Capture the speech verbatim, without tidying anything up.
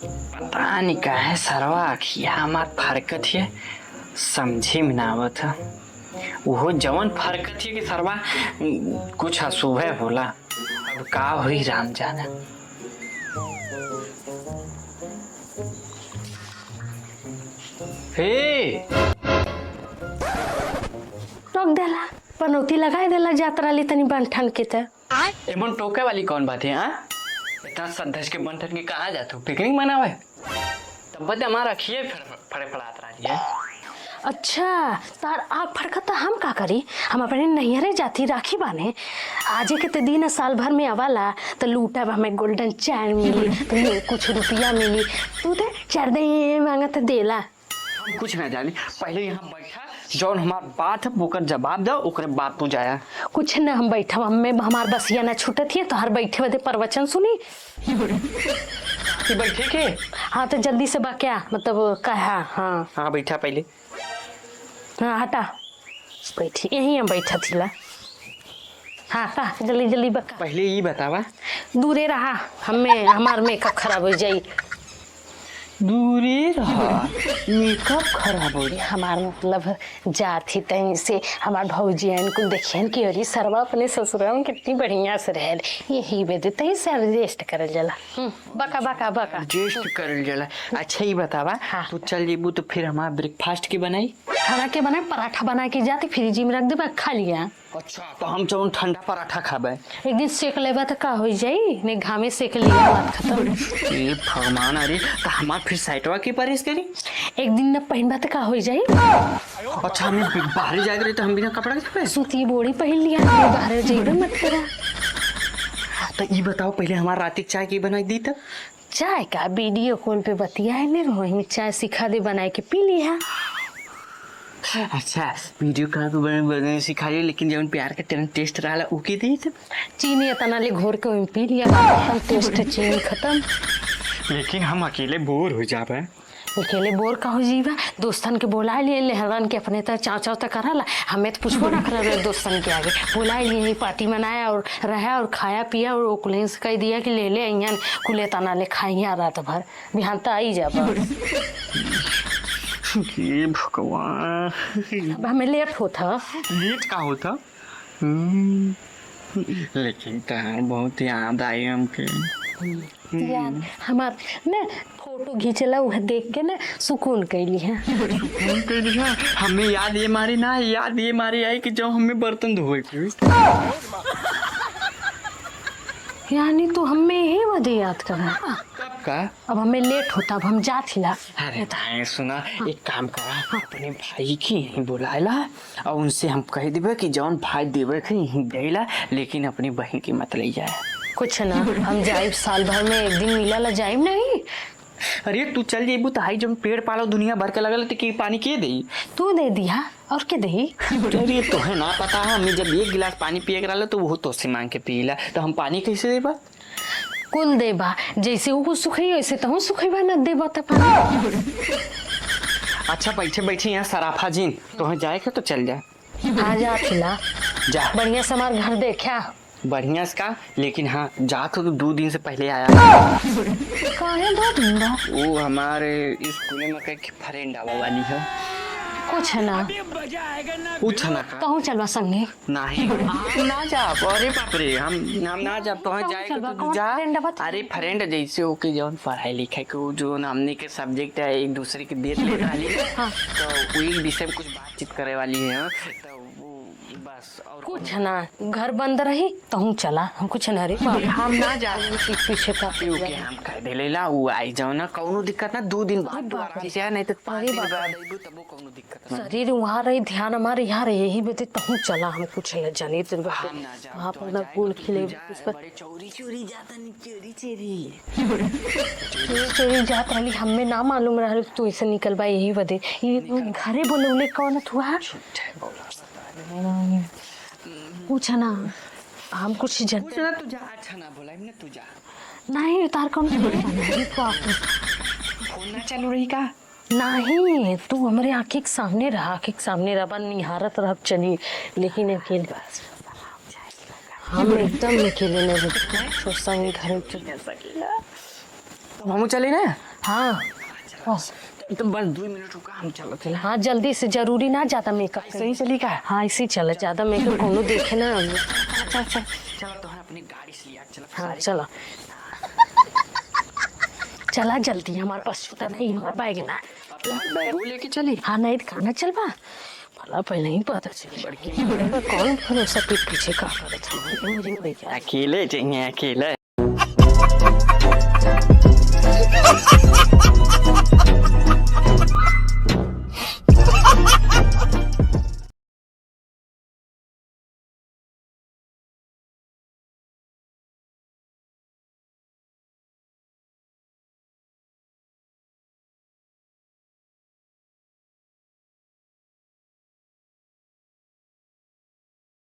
पता नहीं काहे सरवा अखिया हमार फरकत है, समझे में ना आवत है। वो जवन फरकत है कि सरवा कुछ अशुभे होला। अब का होई राम जाने। हे! टोक देला, पनौती लगाए देला, जात रहली तनी बन ठन के त। एमन टोके वाली कौन बात है, हाँ? इतना सज धज के बन ठन के कहाँ जात हो? पिकनिक मनावे? तब बदे हमार अखिए फड़-, फड़फड़ात रही है। अच्छा, तार आँख फड़कत त हम का करी? हम अपने नैहरे जाती राखी बान्हे। आजे के त दिन साल भर में आवाला, त लूटब हमें golden chain मिली, त कुछ रुपया मिली। तू त चार दे मांगत देला। हम कुछ ना जाने, पहले यहाँ बैठा, जौन हमार बात है ओकर जवाब दो, ओकरे बाद तू जाया। कुछ ना, हम बैठब, हमें हमार बसिया ना छूटत है, तोहर बैठे बदे प्रवचन सुनी। कि बैठे के? हाँ, तो जल्दी से बा क्या, मतलब, कहा, हाँ। हाँ, बैठा पहले। हाँ, हटा, बैठी, यहीं हम बैठा थी ला। हाँ, का, जल्दी, जल्दी बा का। पहले ई बतावा। दूरे रहा, हमें, हमार makeup खराब हो जाई। दूरे रहा, makeup खराब हो जाई। हमार मतलब, जात ही तहीं से हमार भौजी आइन कुल देखियन कि अरे सरवा अपने ससुरा में कितनी बढ़िया से रहल, यही बदे तहीं से adjust करल जाला। हम्म, बका, बका, बका। Adjust करल जाला। अच्छा, ई बतावा, हाँ। तू चल जेबू तो फिर हमार breakfast के बनाई? खाना के बनाए, पराठा बना के जाते फ्रिज में रख देबा, खा लिया। अच्छा, तो हम जौन ठंडा पराठा खाबे। एक दिन सेक लेबा त का हो जाई, ने घामे सेक लिया, बात खत्म। ए भगवान, अरे, तो हमार फिर साइटवा के परेस करी? एक दिन न पहनबा त का हो जाई? अच्छा, हमें बि-, बाहरे जाए के रही तो हम बिना कपड़ा के जाबे? सूती बोरी पहन लिया, बाहर जाइबे मत करा। तो ई बताओ, पहले हमार रात के चाय के बनाई दी तब? चाय का वीडियो कॉल पे बतियाए ले, वहीं चाय सिखा दे बनाए के पी लिहा। अच्छा, वीडियो कॉल पे बने, बने सिखा लियो, लेकिन जौन प्यार का टन-, टेस्ट रहला, ऊ के देई तब? चीनी इतना ले घोर के ओइमे पी लिया, खत्म टेस्ट, चीनी खत्म। लेकिन हम अकेले बोर हो जाबे। अकेले बोर का हो जीवा, दोस्तन के बोला लिए, लेहरन के अपने त चाव चाव त करला, हमें त पूछबो ना करल रहे दोस्तन के आगे। बोला लिए, पार्टी मनाया और रहा और खाया पिया और ओकुलेन से कह दिया कि ले ले अइहन, कुले तना ले खाइया रात भर, बिहान त आई जाबा। हे भगवान। अब हमें लेट होत ह। लेट का होत ह? हम्म, लेकिन तहार बहुत याद आई हमके। यार, हमार ना फोटो घींचला, उहे देख के ना सुकून कैली है। सुकून कैली है? हमें याद ये मारी ना, याद ये मारी आई कि जब हमें बर्तन धोए के हुई। यानी तू हमें यही बदे याद करना? तब का? अब हमें लेट होता, अब हम जात हिला। अरे भाई सुना, हाँ। एक काम करा, हाँ। अपने भाई के यहीं बुलाए ला और उनसे हम कह देबे कि जौन भाई देवे के यहीं देला, लेकिन अपनी बहिन के मत ले जाए। कुछ ना, हम जाइब साल भर में एक दिन मिला ला जाइब नहीं। अरे तू चल जेबू त हाई जौन पेड़ पालो दुनिया भर के लगल त के पानी के देई? तू दे दिया और के देई? अरे तोहे ना पता है, हमें जब एक गिलास पानी पिए के रहल तो वो तोसे मांग के पीला, तो हम पानी कैसे देबा? कुल देबा, जैसे वो कुछ सुखई वैसे तहूँ सुखईबा न देबा त पानी। अच्छा बैठे बैठे यहाँ सराफा जिन, तोहे जाए के तो चल जा। हाँ, जात हिला। जा। बढ़िया से हमार घर देख्या। बढ़िया से का, लेकिन हाँ, जात हो तो दो दिन से पहले आया। काहे दो दिन बा? वो हमारे स्कूल में कहे कि friend आवा वाली है। कुछ ना। कुछ ना का। तहूँ चलबा संगे? नहीं, हम ना जाब। अरे बाप रे, हम, हम ना जाब। तोहे तहूँ जाए के चलबा, तो कौन जा। Friend बता? अरे friend जैसे हो के जौन पढ़ाई लिखाई के वो जो हमनी के subject है एक दूसरे के देत लेत रहली है, हाँ। तो वही विषय में कुछ बातचीत करे वाली है, तो वो बस और कुछ ना, घर बंद रही, तहूँ चला, हम कुछ ना रे बाप। हम ना जा। पीछे पीछे का ओके, ओके, हम कह देले ला, वो आई जाओ ना, कौनो दिक्कत ना, दो दिन बाद अरे तू बाप आराम रे। से आ, नहीं तो पाँच अरे दिन बाप बाद रे। अइबू, तबो कौनो दिक्कत ना। शरीर वहाँ रही, ध्यान हमारे यहाँ रहे, यही बदे तहूँ चला, हम कुछ न जानी, तेरे बाप रे। हम ना जाब, वहाँ तो पर ना जाए गुल तो खिले, तू जा, इस पर बड़े चोरी, चोरी जाता नहीं, चोरी, चोरी। चोरी, चोरी जात रहली, हमें ना मालूम रहल, तू ऐसे निकल बा, यही बदे। ये निकल। घरे बोले, उन्हें कौन थुआ? झूठे बोला। पूछा ना, हम कुछ जन- पूछ ना, तू जा, अच्छा ना बोला, हमने तू जा। नहीं, तार कौन फोन ना चालू रही का? नहीं, तू हमरे आँखी के सामने रहा, आँखी के सामने रहा, बन निहारत रह चली, लेकिन अकेले हम एकदम अकेले नहीं रुकते, सोचता हूँ घर में चुप। तब हम चले ना। हाँ। हाँ, चला। तो बस दो मिनट रुका, हम चलत है। हाँ, जल्दी से, जरूरी ना ज्यादा मेकअप करे। सही चली का? हाँ, ऐसे ही चला, ज्यादा मेकअप कोनो देखे ना। अच्छा, अच्छा, चला, तोहरा अपनी गाड़ी से लिया, चला। हाँ, चला। चला जल्दी, हमारे पास जूता नहीं, हमारा बैग ना। बैग लेके चली। हाँ, नहीं तो कहाँ चलबा? भला पहले ही पता चली। बड़की। कौन भरोसा पीठ पीछे का करत है? अकेले चाहिए, अकेले।